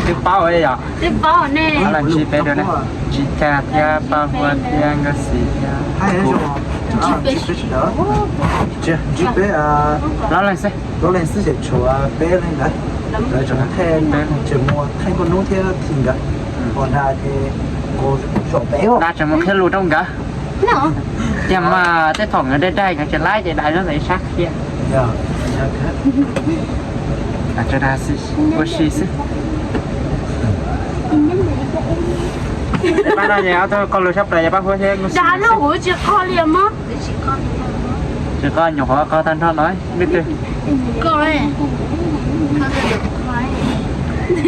Twb paub yom. Twb paub ne. Los ntsib peb dua ne. Ntsib Cag thiab Paj Huab thiab Nkauj Xis thiab. Ntsib peb, ntsib peb, plaub leeg xwb. Plaub leeg xwb ces tshuav peb leeg ntawd. Lawv tseem muaj Theej Nkauj Hnub thiab Thi nkawd. Ua na ces kuv zaum pem. Dab tseem mus qhia lus rau nkawd. Tiag mas tej thaum nkawd dai dai nkawd tsis laib ces dai nyob ntawm ib sab qhia. Ua si xwb. Pab no ces ob tug qog lus sab plaws yog Paj Huab thiab Nkauj Xis. Dab no kuv tsis qog li mog. Tsis qog, nyuam qhuav qog tag nrho no.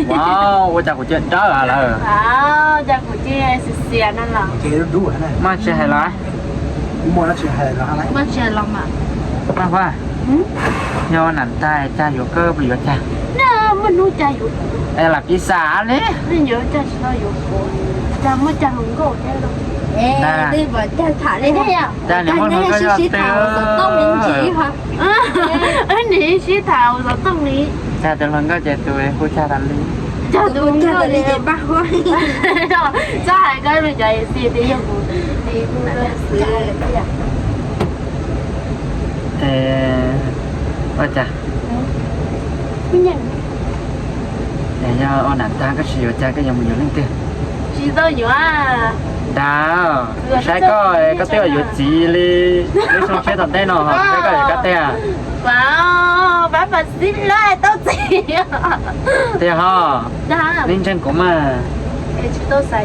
Wow, ua cas kuv cia dawb lawm. Cas kuv cia xiav xiav no los. Muaj tsis hais los? Muaj tsis hais los mas. Paj Huab, yog ua nam tag Cag yuav koj puas yuav Cag? Muaj hnub Cag yuav kuv. Es lam piv xam li. Cag muaj Cag hluas nkauj thiab los. Cag niam muaj hluas nkauj yog twg? Nim sib tham xov tooj li. Cag tus hluas nkauj ces tus hu Cag tas li. Cag tus hluas nkauj li ces Paj Huab. Txhob hais koj lus cov xis tias yog kuv. Ua cas? Yog ua nam tag koj tsis yuav Cag koj yuav mus yuav leej twg? Tsis tau yuav. Dag, saib koj, koj twb yuav txiv li, lub xyoo tshiab tom ntej no ho saib koj yuav kab teg. Pab pas xib lab tau txiv. Tiag ho, nej ntseeg kuv mas. Tsis tau xav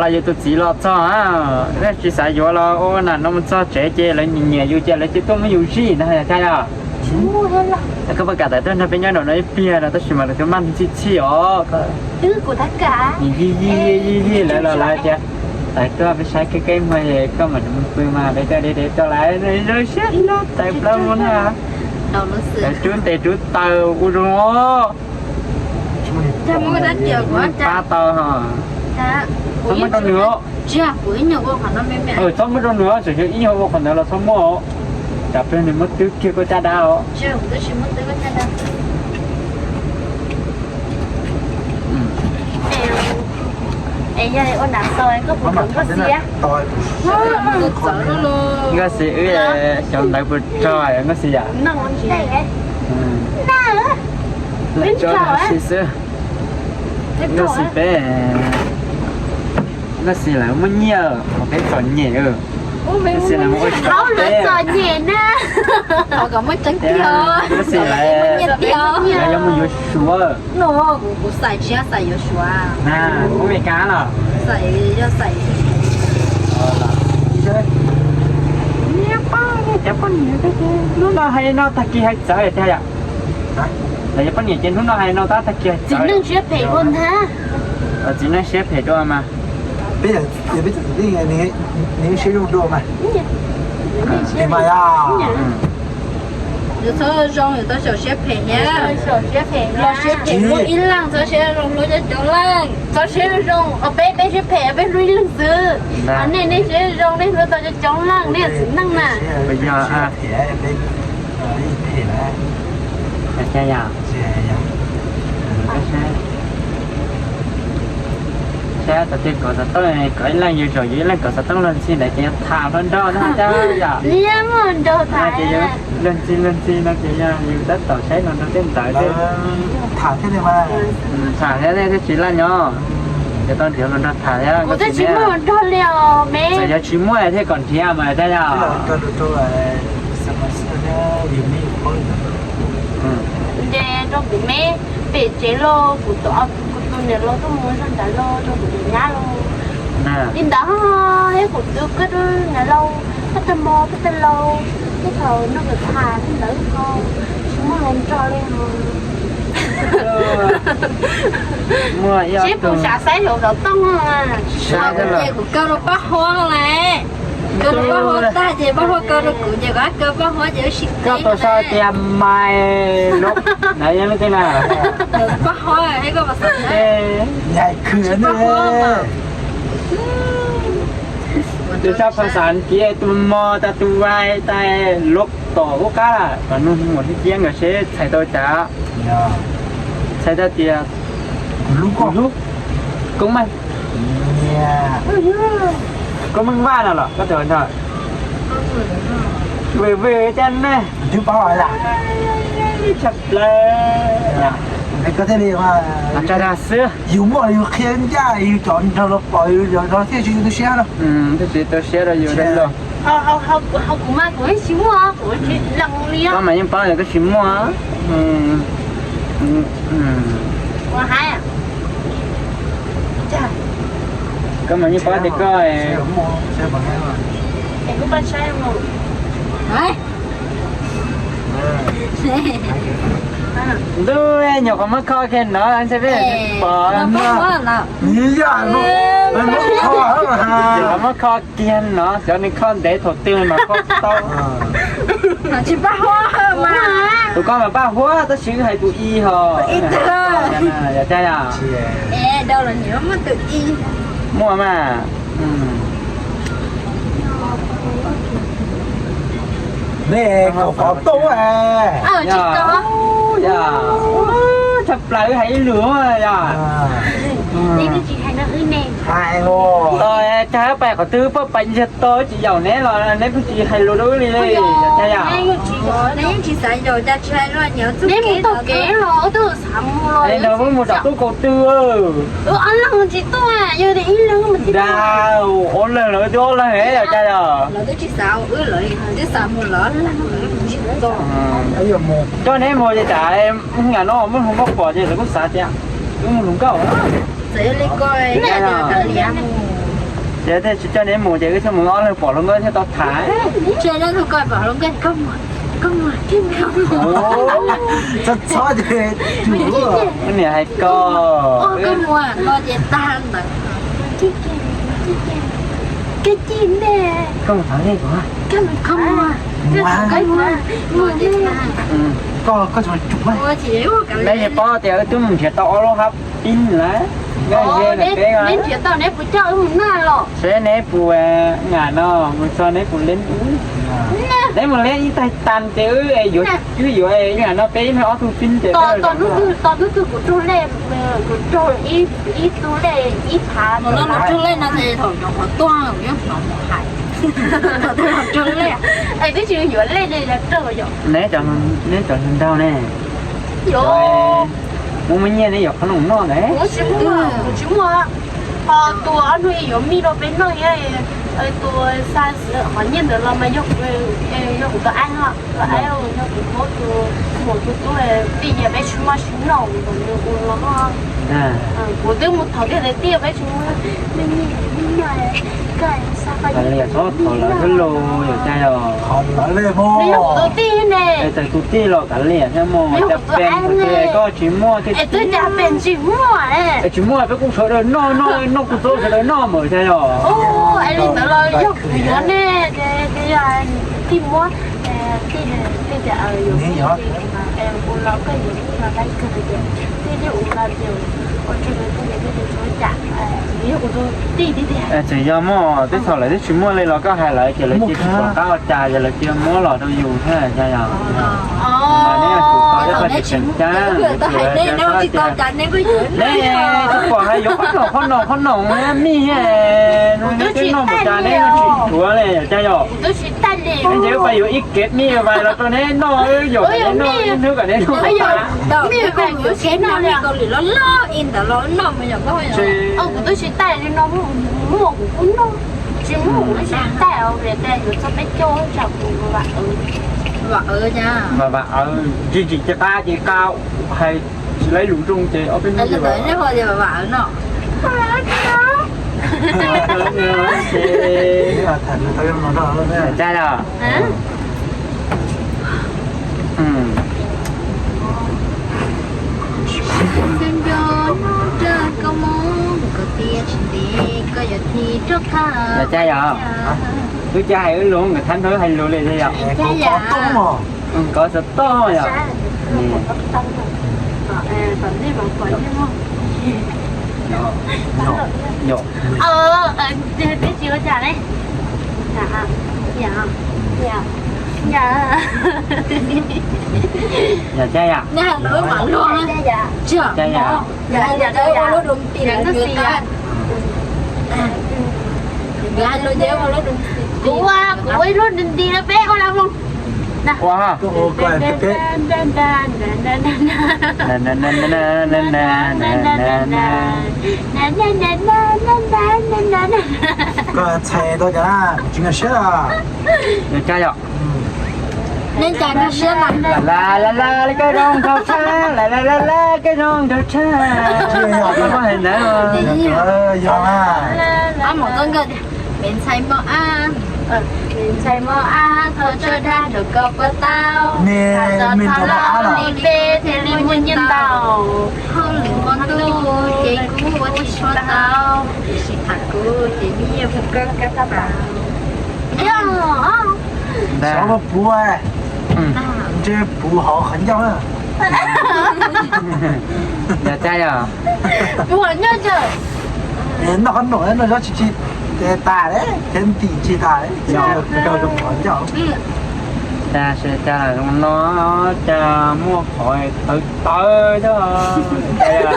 los yus tus txiv los txog, tsis xav yuav los ua nam no mus txog tsev ces lawv nyiam yus ces lawv cia tuaj muab yus zij ntag, yog Cag yog? Koj puas kam tawm tuaj nrog peb nyob nraum no ib pliag no tab sis mas lawv twb maj ntxhi txhij os. Yij yij yij yij lawv los lawv tias tawm tuaj peb saib keeb keeb muag koj mam mus pw mas peb coj deb deb coj lawv zoo siab tawm plaub mus na. Tawm rub tes rub taw ua zoo os. Pab tau ho. Txhob muab rau nws os. Txhob muab rau nws os, tseem yog ib nyuag ua qhov ntawd los txhob muab os. Tsam pliag nws muab twb kiag koj caj dab os. Nkauj Xis wb xyov ntawv puas rog Nkauj Xis yom? Lawv tso Nkauj Xis xwb. Nkauj Xis peb, Nkauj Xis lawv muaj nyiaj, peb txom nyem. Nkauj Xis lawv muaj ua tsis tau peb. Nkauj Xis lawv, lawv yuav mus yuav Suav. Kuv xais tsis xais yuav Suav. Kuv Meskas los? Cov poj niam hnub no hais no tag kis hais txawv tiag yom. Lawv cov poj niam ces hnub no hais no tab tag kis hais txawv. Txiv neej siab phem dua mas. Peb, peb txiv neej siab zoo dua mas. Yus txhob zoo yus tau xyaum siab phem thiab. Los siab phem hlub ib leeg, txhob siab zoo hlub cov coob leej. Txhob siab zoo, peb peb siab phem peb hlub ib leeg xwb. Nej nej siab zoo nej hlub tau cov coob leej, nej txiv neej na. Saib tau tias kov xov tooj, kov ib leeg yus zaum yus ib leeg kov xov tooj luag ntxhi ntawd ces yog tham hluas nraug no cab yom. Luag ntxhi luag ntxhi no ces yog yus tab tom saib hluas nraug tej ntawd. Tham thiab thiaj tsis laj nyob. Ces tau nrhiav hluas nraug tham thiab. Txawm yog tsis muaj thiaj kom nrhiav mas cab yom. Nce rau kuv me pem tsev lauj, kuv tus niam laus tuaj mus zog nrad lauj, rau kuv tus nyab lauj. Li ntawd thiab kuv twb koj niam laus, koj tag mo koj tag laus, tej thaum nrog kuv tham li ntawd ho tsis muaj hluas nraug li no. Seb puas xav saib hluas nraug tooj. Ces kuv kaw rau Paj Huab lawm. Kaw rau Paj Huab tag ces Paj Huab kaw rau kuv ces kuv kaw Paj Huab ces wb sib. Koj tau saib tias mais lub na yog lub twg na? Paj Huab, koj puas xav saib? Tus sab phas xas kiv tus mos tas tus vais tas lub. tom ub qab lawm, kom nug mus sib ciab nkawd seb txhais tau cas. Txhais tau tias hlub, koob meej, koob meej vaj no los koj tus ntawd. Vwm vwm cas ne, tshaj plaws. Tsa dag xwb. Yus muaj yus qhia ncaj, yus cov nrog los pom yus cov thiaj tsis tu siab no. Thiaj tsis tu siab rau yus thiab los. Ho kuv mas kuv tsis muaj, kuv tsis lees li. Koj mas yeej paub tias koj tsis muaj. Koj mas yeej paub tias koj. Ntuj, nyuam qhuav muab kho kiag no ntshe peb pom. Nyuam qhuav muab kho kiag no, xyov nws kho ntev thaum twg mas kho tau. Tus koj mas paj huab tab sis wb hais tus i ho. Yog cas yom? Muaj mas. Nej kaum qhov tuaj. Tshaj plaws wb hais ib lus yom. Hais los cas pais qhov twg poj pais ntsiag to tsis yaum neb los neb pheej tsis hais lus rau wb li. Cas yom? Neb mus tom kev los wb twb xav mus los. Neb nrog wb mus tom tub kaus twg? Ob leeg tsis tuaj, yog tias ib leeg mas tib dag. Ob leeg los wb twb ob leeg es yog cas yom? Lawv twb tsis xav wb, lawv twb xav mus lawv leeg. Coj neb mus ces tsam hnub no muaj hluas nkauj pom ces lawv kuj xav tias wb muaj hluas nkauj. Txawm yog li ko, ces tsis coj neb mus ces wb thiaj mus ob leeg pom hluas nkauj thiaj tau tham. Txhob txhob ces niam hais ko. Koj mus thov nej, koj mus, koj mus, koj mus, koj mus. Neb yeej paub tias wb twb mus nrhiav tau ob lub hab pib lawm. Neb nrhiav tau neb puas coj wb mus noj los? Seb neb puas, ngam no mus txog neb puas leeb wb. Neb mus leeb ib tag tas ces wb yuav, wb yuav, ngam no peb ib leeg ob tug pib ces. Tos hnub twg kuv raug lej, kuv raug ib tug lej ib phav. Raug lej no ces thaum nyuam qhuav tuag yeej hnov mus hais. Raug lej, es twb tsis yuav lej li los raug yom. Neb cov hluas nraug ne, muaj muaj nyiaj ne yuav qhob noom noj ne. Kuv tsis muaj, kuv tsis muaj. Ho tus ob hnub yuav mij rau peb noj thiab, tus xa qhov nyiaj ntawd los mas yog, yog kuv tus aib, tus aib yog kuv muab tus muam tus tub, tij yam peb tsis muaj tsis noj, kuv tus nws ua los. Kuv twb mus thov tiag tiag peb tsis muaj, kav liam txhob thov lawv thiab los yog cas yog. Nws yog kuv tus tij ne. Txawm tus tij los kav liam thiab mog, cas pes koj tsis muaj thiab. Es twb cas pes tsis muaj, es tsis muaj peb kuj sawv daws noj, noj kuj txob sawv daws noj mas cas yog. Es li ntawd los yog kuv yuav ne, tij muab, tij tias yuav ua los koj yuav ua los tij tias ua los ua tij tias ua cas, yog kuv tus tij tiag tiag. Txawm yog muaj peb txog lawv twb tsis muaj li los koj hais lawv ces lawv cia tsis pom qab ua cas ces lawv cia muab los rau yus thiab cas yog. Mas neb yuav tsum tau ib qho tseem ceeb, neb tsis pom hais yuav qhob noom qhob noom qhob noom mij, neb twb noj mus cas neb tsis yuav li cas yog. Neb nce wb pais yuav ib kev mij vais los rau neb noj, wb yuav kom neb noj ib hnub kom neb noj. Kuv twb tsis taij li no, muaj kuv kuj noj, tsis muaj kuv twb tsis taij, vim tias yuav txog peb caug tsam kuv vam, vam, vam, ntsim ntsim ces qab ces qab, hais tsis laib lus zoo ces ob peb hnub ces vam, vam no. Cas los? Cas yog? Wb cia hais wb lus nkawd thab nrog wb hais lus li yog. Kov xov tooj yog. Yog tiag yom? Yog tiag yom? Kuv ua, kuv ua ib lub nti nti no peb ua los mus. Ua ha. Koj txhais tau cas na, kuv tsis nkag siab os. Yog tiag yom? Neeg cas nkag siab mas. La la la la, koj zoo nraug tshaj, la la la la, koj zoo nraug tshaj. Koj hais ntawd. Yog na. Ab mom txoj nkawj tias, me ntxhais mos ab, me ntxhais mos ab, thov tso dag rau koj puas tau? Me, me ntxhais mos ab los? Li peb thiaj li muaj nyiaj ntau. Hauj lwm hmo ntuj ces kuv ua tsis tshua tau, tiam sis tham kuv ces nyiaj puv koj kab tau. Xyov puv, ntshe puv hauv qhov ncauj na. Yog tiag yom? Puv hauv ncauj. Noj qhov num noj zaub tsis tsis tas li, thiab ntim tsis tas li, ces puv hauv ncauj. Cas sawv cas zoo no, cas muaj qhov tawv tawv thiab.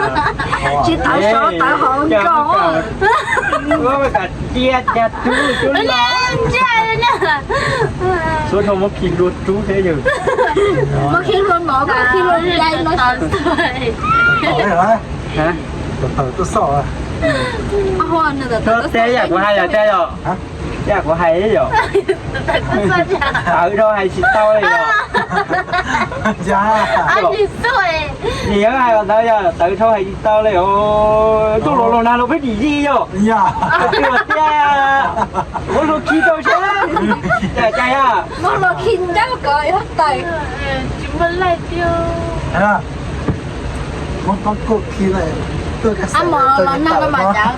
Tsis tawv sov tawv hauv ncauj. Cia cas tub tub li. Suav dhau muab khi hlua rub thiab yawg. Muab khi hlua mov, muab khi hlua cai no. Tawv tuaj xauj. Teb yam kuv hais yog tiag yom? Yam kuv hais yom? Tawv dhau hais tsis tau li yom? Nim yog hais ntawd yog tawv dhau hais tsis tau li os. Tuaj los los nag los peb dim yij yom? Tiag, muab hlua khi rau seb. Cas cas yog? Muab hlua khi ncauj kom yog tawv. Tsis muaj laij tiag. Muab pob kuj khi lawm, tuaj ka xav tau cas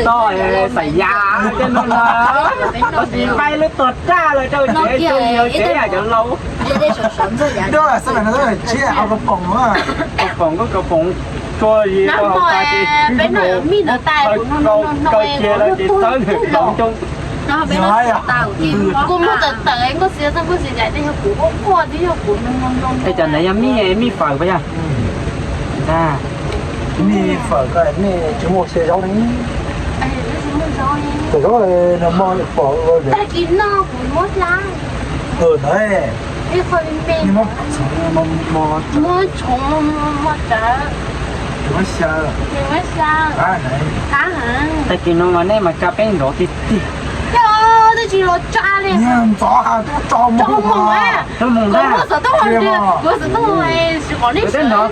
toj xaim yas tej no na. Tab sis nqaij lub tuag raj lawm rau tsev, tsev yam cov laus. Xab maim no tab sis tshiab, hau kaus poom, kaus poom, kaus poom tsua li hauv tas ces peb no mij ntawd tais kuv no no no kaus cia lawm ces txawb nws hloov coo. Kuv mus tawm tawm Nkauj Xiav txog Nkauj Xiav cas tej yog kuv quaj quaj twb yog kuv no no no. Tej cov ntawd yog mij, mij fawm puas yog? Ntag. Mij fawm ko nej tsis muaj xyaw zaub ne. Xyaw zaub no muaj pom. Tag kis no kuv muab hlab. Ntawd, muab txhoov, muab txhoov muab rawv. Tsis muab xyaw. Qab heev. Tag kis no mas nej mas tsa peb nrov tiag tiag. Yog twb tsis los tsa li. Ntxov has twb tso moo. Tso moo ntag. Kuv xov tooj, kuv xov tooj, kuv twb hnov,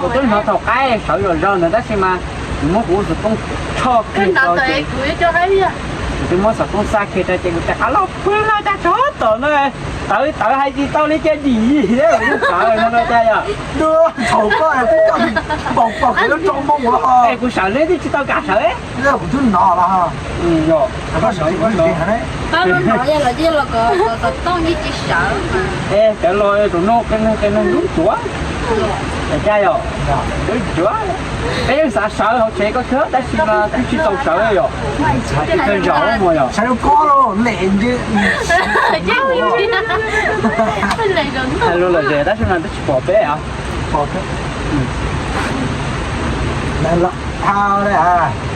kuv twb hnov thaum qaib sawv zom zaws ntawd tab sis mas kuv muab kuv xov tooj tshoj kiag rau ces, kuv twb muab xov tooj xa kiag rau ces kuv rov qab los pw no tag tso tom no. Tawv tawv hais tsis tau li ces dim yig thiab kuv twb sawv no no cas yog. Thaum koj twb tau npaum pom kuv lub tso moo los. Es kuv sawv neb twb tsis tau kam sawv. Kuv twb hnov los. Yog, koj sawv, koj sawv. Pab lub hnov yog los yeej los kom xov tooj yeej tsis sawv. Es cov los tus no qe neeg qe neeg lub tuav. Cas yog, lub tuav. Peb yeej xav sawv hauv tsev koj thiab tab sis mas twb tsis tau sawv yom. Kawg zaum mus yom. Sawv rau koj lem nti. Hais lus lom zem tab sis mas twb tsis pom peb os.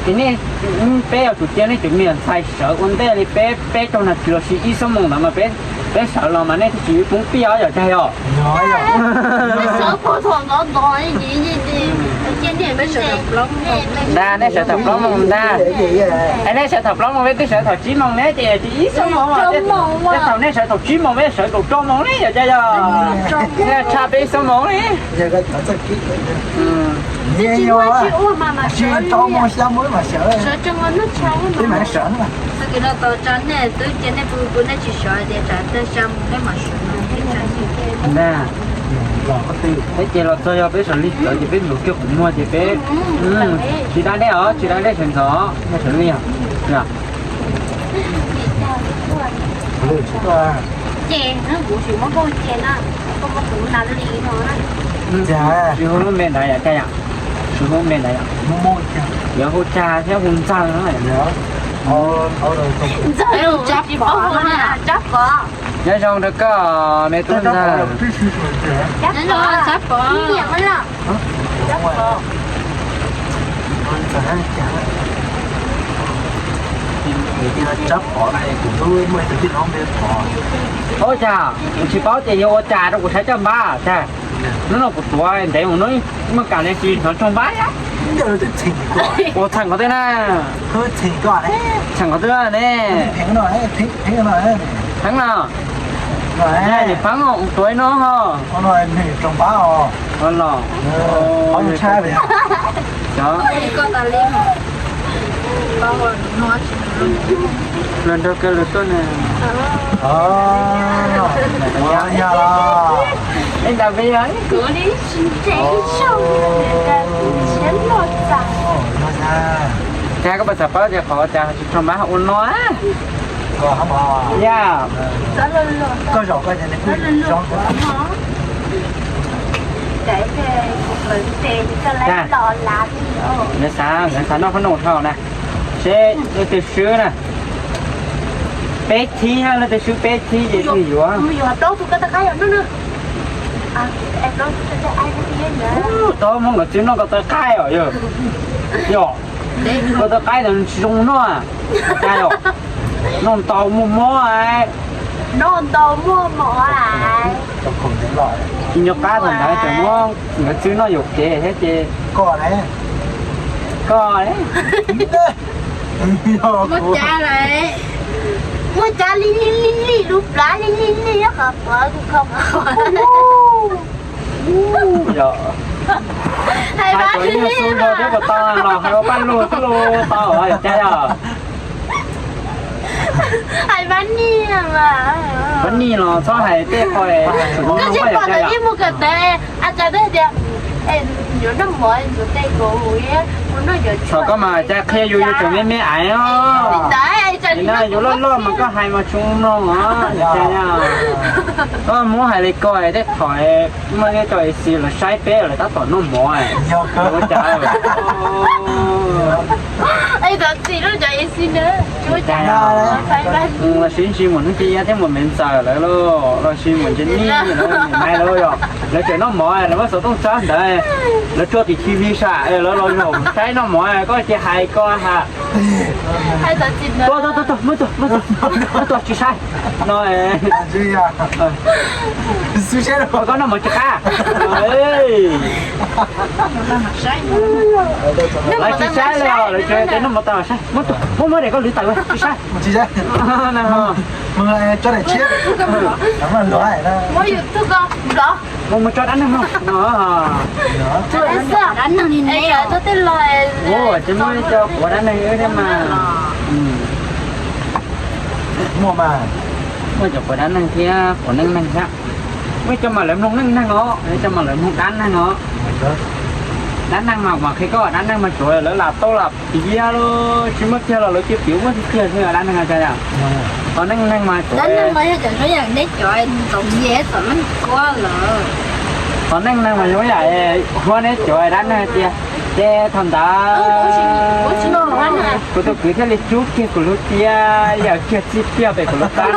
Ces nej, peb yuav tsum cia nej cov me ntxhais sawv ua ntej li peb, peb raug nag kis los sis ib xuab moos ntawd mas peb, peb sawv los mas nej twb tsis poob piaj os yom, cas yog? Ntag, nej sawv thaum plaub moos ntag. Es nej sawv thaum plaub moos, peb twb sawv thaum tsib moos ne, ces ib xuab moos, tej thaum nej sawv thaum tsib moos peb sawv thaum rau moos ne, yog cas yog? Nej tshaj peb ib xuab moos ne. Tsis ua, tsis ua mas mam sawv li. Tag kis no tos tsa nej twb cia nej pw pw nej tsis sawv ces tsam tag tsa mus peb mam sawv no. Ntag. Peb ces los txog yog peb sawv li txawv ces peb mus kiag qhov muag ces peb tsis da dej os, tsis da dej sawv ntxov, nej sawv li os. Ces kuv tsis muab koj ces na, koj muab kuv na li no na. Tsis hu lub npe ntawd yom, cas yom? Tsis hu lub npe ntawd yom? Yuav hu Tsag thiab hu Ntxawg no. Ntxawg, Tsab Pov. Nyob zoo rau koj me tub ntag. Ua cas kuv tsis paub ces yog ua cas rau kuv saib coj npab cas. Hnub no kuv tuav ntev mus no muaj kam li tsis hnov tsaug npab. Ua txheem qhov twg na? Txheem qhov twg ne? Theeb no. Nws pheeb tuav no ho. Los. Luag nrog kawg lus tuaj na. Ib nta peb yog. Cas koj puas xav paub tias qhov cas tsis tshua npab ua no? Yog. Lawv xav, lawv xav noj qhob noom dhau na. Seb leej twg swb na. Peb thib, leej twg swb peb thib ces twg yuav. Tau muab nkawd txiv noj ko taw qaib os yog. Yog, ko taw qaib ntawd tsis zoo noj. Cas yog? Noj ntau muaj mob. Noj ntau muaj mob. Tsis nco qab thaum ntawd tseem muab nkawd txiv noj yuam kev thiab ces. Koj, koj. Muaj cab lawm. Muaj cab li li li li lub plab li li li qhov qhov qhov. Hais pab ni los hais ua paj lug xwb los tau cas yog. Hais pab ni mas. Pab ni los txhob hais tej qho. Koj tsis pom ntawm ib mus kawm ntawv a cas twb tias yuav noj mov ntxuav tes kom mus, thaum koj mas cas qhia yus yus tseem me me aiv os. Yus loj loj mas koj hais mas tsis mloog os. Koj muab hais li ko tej thaum muaj tej cov A C lawv saib peb lawv tab tom noj mov. Ua cas? Sib ntsib mus hnub Ci Iab thiab mus me ntxaws lawv los sis mus ntsia nij lawv, lawv tseem noj mov lawv muab xov tooj txhab ntawd, lawv tso tim T V sam lawv los zaum saib noj mov koj cia hais ko ha. Tuaj tuaj tuaj, muab tuaj, muab tuaj, muab tuaj tsis saib no. Koj noj mov tsis qab. Lawv tsis saib li os, lawv tseem tias noj mov tau saib. Muab tuaj, muab muab daim koj lwv tawm tsis saib. Muab muab tso dab neeg no. Dab neeg li ne. Ua ces muaj ib co quav dab neeg wb thiab mas. Muaj mas, muaj cov quav dab neeg thiab quav neej neeg thiab. Muaj ib co mas lawv mloog neej neeg os, ib co mas lawv mloog dab neeg os. Dab neeg mas kuv qhia koj, dab neeg mas tsuav lawv lam tau lam piav los tsis muaj kiag los lawv cia piav muaj tiag tiag xwb dab neeg os. Qhov neej neeg mas tsuav, qhov neej neeg mas yog yam hluas neb cov dab neeg tias, ces thaum ntawd kuv tus kwv thiaj li rub kiag kuv lub tiab, yam kiag txij tiag pem kuv lub plab no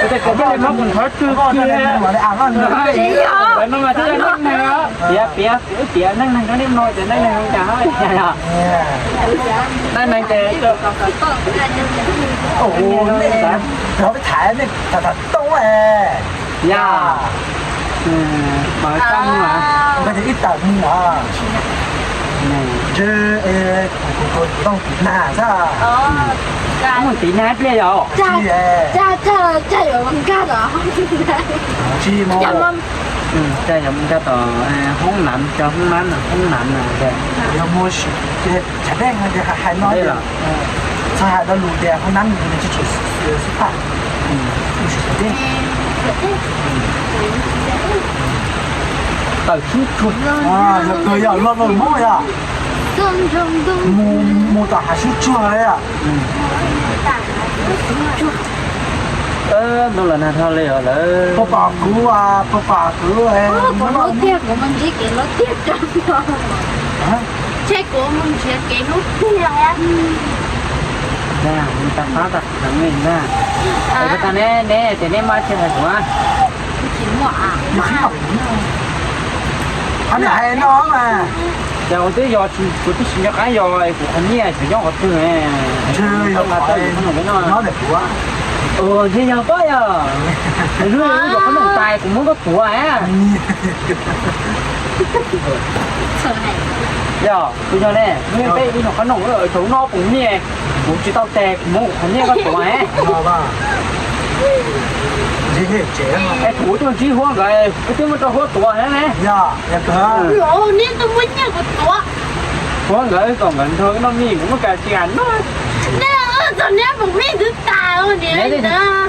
ces kuv tus kwv thiaj li muab kuv nthov rwg kiag. Lawv no mas thiaj yog neej neeg, piav piav piav neej neeg rau nej mloog ces neej neeg zoo cas. Neej neeg ces yog mas ib tawm mus os. Mus tiv nag ib pliag yom. Cas yuav nkag tom, cas yuav nkag tom hoob nam, cov hoob nam no, hoob nam no. Yog muaj chav dej no ces hais no, txhob hais rau lus tias hoob nam no tsis tshua xub pam. Tawm sub tsuag, yog kawg yog loj loj mob yog mus tom hav sub tsuag li. Ntuj los nag dhau li os lawm. Puas pom kuv, puas pom kuv? Kuv lub tiag kuv mus ntsib kev lub tiag rau. Ntshe kuv mus nrhiav kev lub tiag. Tag qab tag kawg li na. Es koj tag neb, neb tias neb muaj tsis hais kuv a? Tsis muaj a. Neb hais no mas. Ces ua twb yog kuv twb tsis nco qab yog kuv qhov nyiaj xyov nyob qhov twg. Ntshe yog pab no. Ntshe yog pab yog. Lub yuav qhob noom tais kuv muab koj tuav a. Yog kuv yog ne, peb ib nyuag qhob noom thaum no kuv nyiaj, kuv tsis tau tes kuv muab kuv qhov nyiaj koj tuav a. Es kuv tuaj ntsib Huab nkawd, wb twb muab rau Huab tuav thiab ne. Huab nkawd kom nkawd nrog wb noj mij, kuv muab kav tsis kam noj.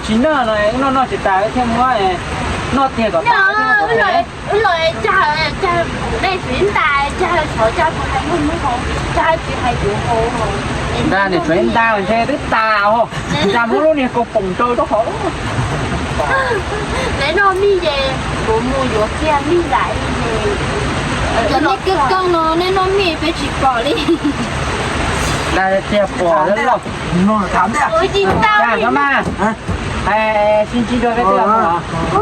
Tsis noj no wb noj noj tsis tas wb thiaj muab noj tiag kom tas. Wb los cas, cas nej tsis nta, cas xyov cas kuv hais muaj hnub hauv, cas tsis hais kuv hauv. Nta niam tsuav nta ntshe twb tas os. Nta muab lub niag kaus poom rau rau hauv. Neb noj mij ces kuv mus yuav kiag mij nraim li. Cov nej kawg kawg no nej noj mij peb tsis pom li. Nta tiag pom loj. Tsis tau mas. Hais sib ntsib dua peb twb los mus.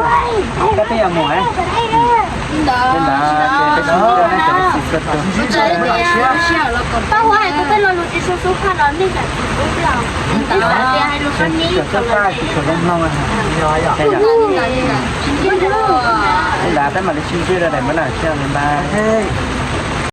Peb twb los mus. Ntawd ces peb sib ntsib dua peb twb los mus. Pab Huab hais kuv peb lo lus tsis sub sub phaj no nej kam tsis pub peb os. Peb xav tias hais lus pab nib kom lawv tsis tshua zoo mloog. Ntawd peb mam li sib ntsib dua daim npab na, sib ntsib, bye bye.